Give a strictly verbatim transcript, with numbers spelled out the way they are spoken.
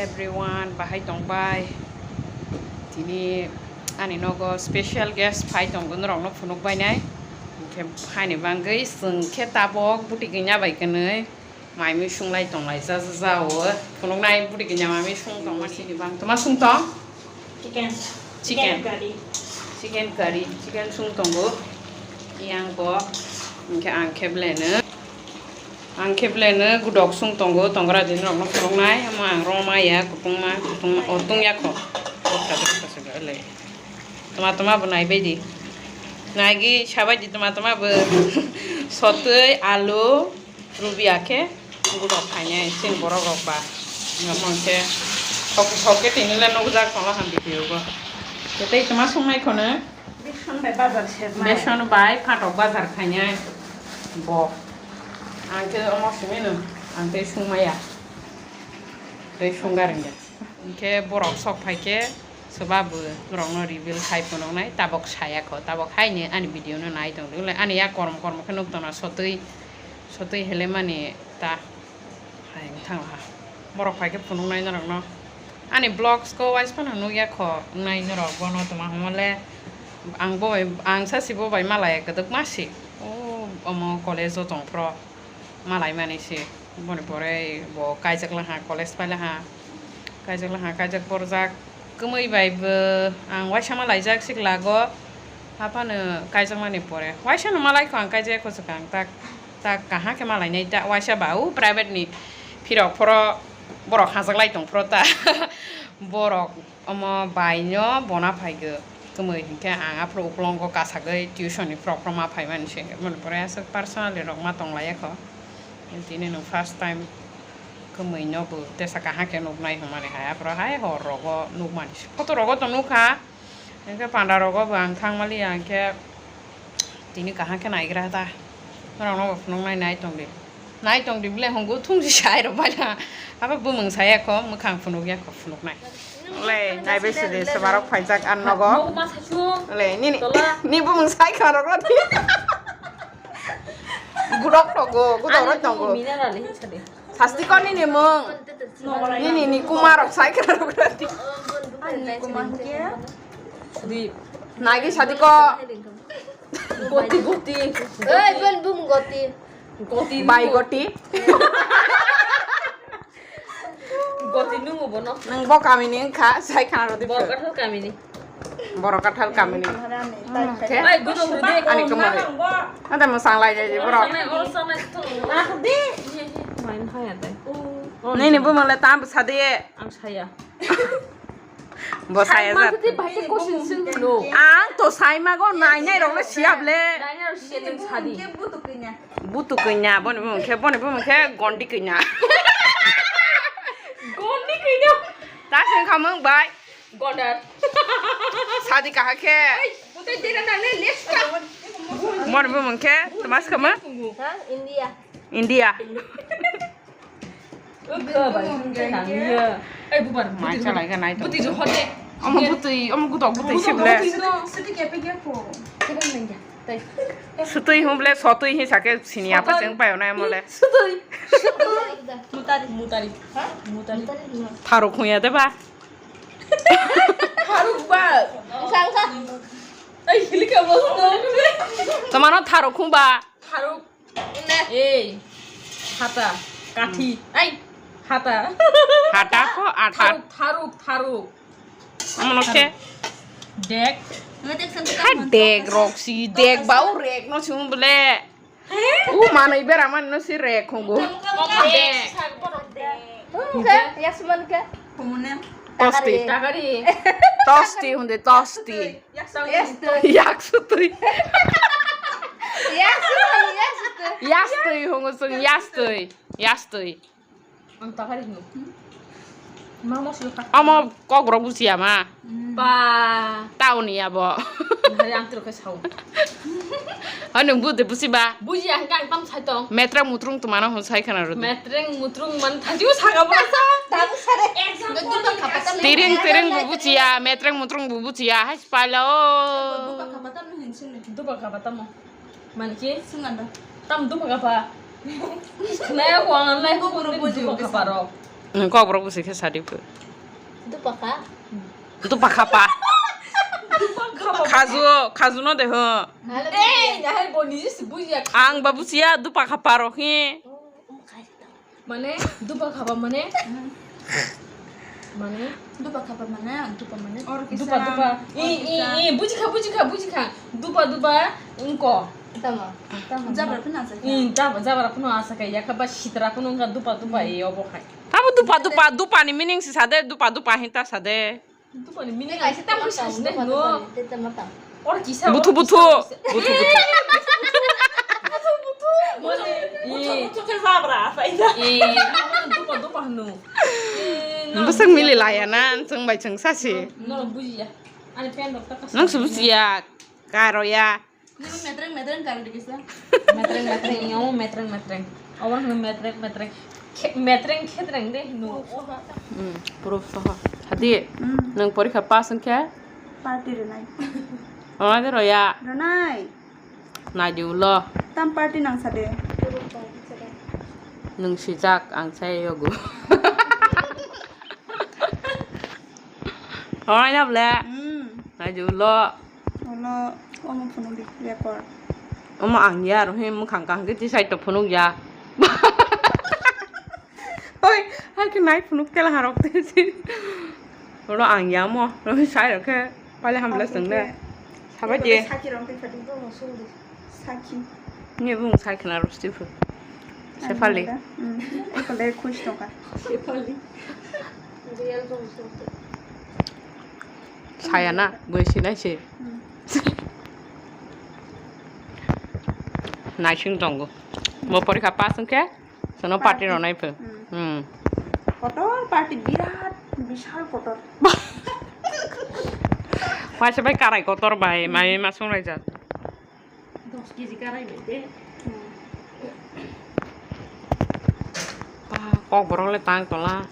Everyone, bahai tong bai? Tini ani nogo special guest phai tongo, norokno phunuk bainai. Hwnkhe haini bagwi chwng khe tabok buti kanya bai kwnwi mai mui sunglai tonglai ja, ja, jao. Phunuknai buti kanya mai mui sung tongma sini bang. Toma sung tong? Chicken. Chicken. Chicken curry. Chicken curry. Chicken sung tongo. Yang bo. Hwnkhe ang khe beleno. Ang khe beleno gudok sung tongo, tongra din rokno phunuknai. Omo ang roma ya, kutungma, kutungma, o tungya kho. Toma toma bo nai bai di. Nai gi sabai di toma toma bo. Sotwi, alu, Rubiya khe gudok khainai chini borok rok ba. Omo khe thok thok khe tini le nukjak tongla ham video go. Tei toma sungnai khono. Beson bai bazar se mai. Beson bai phatok bazar khainai bo. Ang khe omo simi no, ang tei sungmaya. Tei sungga ringya. Hwnkhe borok sok phai khe swbabu norokno reveal khai phunuknai, tabok saya kho, tabok haino ani video no nai tongdi, ani yak kormo kormo khe nuk tongna sotwi, sotwi helemani ta hai wng thang ha. Borok phai khe phunuknai norokno. Ani vlogs ko uaisa phano nukya kho wngnai norok, bono toma hwnmale ang bo bai, ang sa si bo bai malaya kwdwkma si. O omo college o tong phro. Malaimani se. Boni pore bo kaijak laha, college pai laha. Kaijak laha, kaijak borjak. Kwmwi bai bo ang uaisa malaijak siklago. Haphano kaijakmani pore. Uaisano malaikho ang kaijak kho swkang. Tak, tak kaha khe malainai ta. Uaisa ba o private ni phirok phoro borok hajak lai tong phro ta. Borok Omo bai no bona phai khe kwmwi hinkhe ang aphuru uklongo kasagwi tuition ni phorok phorok ma phaimani se. Aboni pore aswk personally rok ma tong laiya kho. Tini no first time kwmwi no bo tesa kaha khe nuknai hwnmani hai. Aphuru hai hor rogo nukmani se. Photo rogo to nukha. Hinkhe panda rogo bo ang thang maliya hinkhe. Tini kaham khe naigra ta. Norok no bo phunuk nai, nai tong di. Nai tong di bile hwngo thung si sai rok bai na. Abo bumung saya kho, mwkhang phunuk ya kho, phunuk nai. Le, nai bai sidi, swmarok phaijak ang nogo. Le, nini, ni bumung sai kha rok rodi. Gudok tongo, gudok rok tongo. Sasti ko nini mung. Nini ni kuma rok sai kha rok rodi. Nagi sadi ko. Goti, goti. Ei, ben bum goti. Goti. Bai nungo. Goti. Goti nungo bono. Nang bo kamini wngkha, sai khana rodi. Borok kathal kamini. Borok kathal kamini. Ai, gudok rodi. Ani kumari. Ada musang lai jadi borok. Nini bumung le tam sadi. Ang saya. Bo saya jat. Ang to sai mago, nai nai rok le siya ble. Butu kanya, boni bumung khe, boni bumung khe gondi kanya. Gondi kanya. Ta sing khamung bai. Gondar. Sadi kaha khe. Boni bumung khe, tmas khamung. Ha, India. India. Mai chalai kha nai tong. Omo butui, omo gutok butui sible. Sutui hwnble sotui hin sake sini apa seng payo nai mole. Sutui. Mutari. Mutari. Ha? Mutari. Tharuk huya de ba. Tharuk ba. Sangka. Ai, hilika ba. Tamano tharuk hung ba. Tharuk. Ei, hata, kathi, ai, hata. Hata ko, atha. Tharuk, tharuk, tharuk. Omono khe. Dek. Ha dek rok si, dek bau rek no sung bole. U manai bera man no si rek khungu. Dek. Oke, yasman ke. Tosti. Takari. Tosti hunde, tosti. Yastwi. Yaksutwi. Yastwi, yastwi. Yastwi, hungo sung, yastwi. Yastwi. Ang takari hino. Ma moslo ka. Omo kok rok busiya ma. Ba. Tauni abo. Hari ang tiro kai sao. Ani bute busi ba. Buji ang kang tam sai tong. Metreng mutrung tumano hon sai khana rodi. Metreng mutrung man thajiu saga basa. Tabu sare. Exam. Tiring tiring bu buchiya, metreng mutrung bu buchiya, hai spalo. Dupa kapa tamo. Manki? Sunganda. Tam dupa kapa. Naya ko ang lai ko dupa kapa ro. Nwng kokborok bwswi khe sadi phu. Dupakha. Dupakha pa. Khaju, khaju no de ho. Ei, nahar bo niji se bujiya. Ang ba bujiya, dupakha pa rok hi. Mane, dupakha pa mane? Mane? Dupakha pa mane, dupa mane? Dupa, dupa. I, i, i, bujikha, bujikha, bujikha. Dupa, dupa, wngko. Tamo. Jabra phano asa kha. I, jabra, jabra phano asa kha. Yakha ba sitra phano wngkha dupa, dupa, i obo khai. Tamo dupa, dupa, dupa ni meaning se sade, dupa, dupa hinta sade. Dupa ni meaning kaisa tamo sasi de no. Or kisa buthu, buthu. Buthu, buthu. Buthu, buthu. Buthu, buthu khe jabra asa ida. Eh, dupa, dupa hwno. Bwswk mili laya na, chwng bai chwng sasi. No bujiya. Ani pen rok ta. Nwng se bujiya, karo ya. Nini metreng metreng kal dikisa. Metreng metreng, ini omo metreng metreng. Omo hwno metreng metreng. Khe-, metreng khetreng de hwno. Hmm, proof soho. Hadi, hmm, nwng porikha pass wngkhe? Party rwnai. Rwnai de rwya? Rwnai. Naidi ulo. Tam party nang sade. Nwng sijak, ang sai yogo. Rwnai na ble? Hmm. Naidi ulo. Ulo, omo phunuk di, record. Omo ang ya, rohi mwkhang kaham khe tisai to phunuk ya. Oi, hai khe nai phunuk tela harok te si. Ulo ang ya mo, rohi sai rok khe pale hamle seng de. Sabai di. Saki rok khe phadi bo mo sung di. Saki. Ni bung saki na rosti phu. Sefali. Hmm, ekole khush tongkha. Sefali. Real bung sung. Saya na, boi sinai se. Hmm. Naising tongo. Bo porikha pass wngkhe, sono party rwnai pho. Hmm. Hmm. Kotor party, birat, bishal kotor. Waisa bai karai kotor bai, mai ma songlaijak. Dos kg karai bai de. Ba, kokborok le tang tola.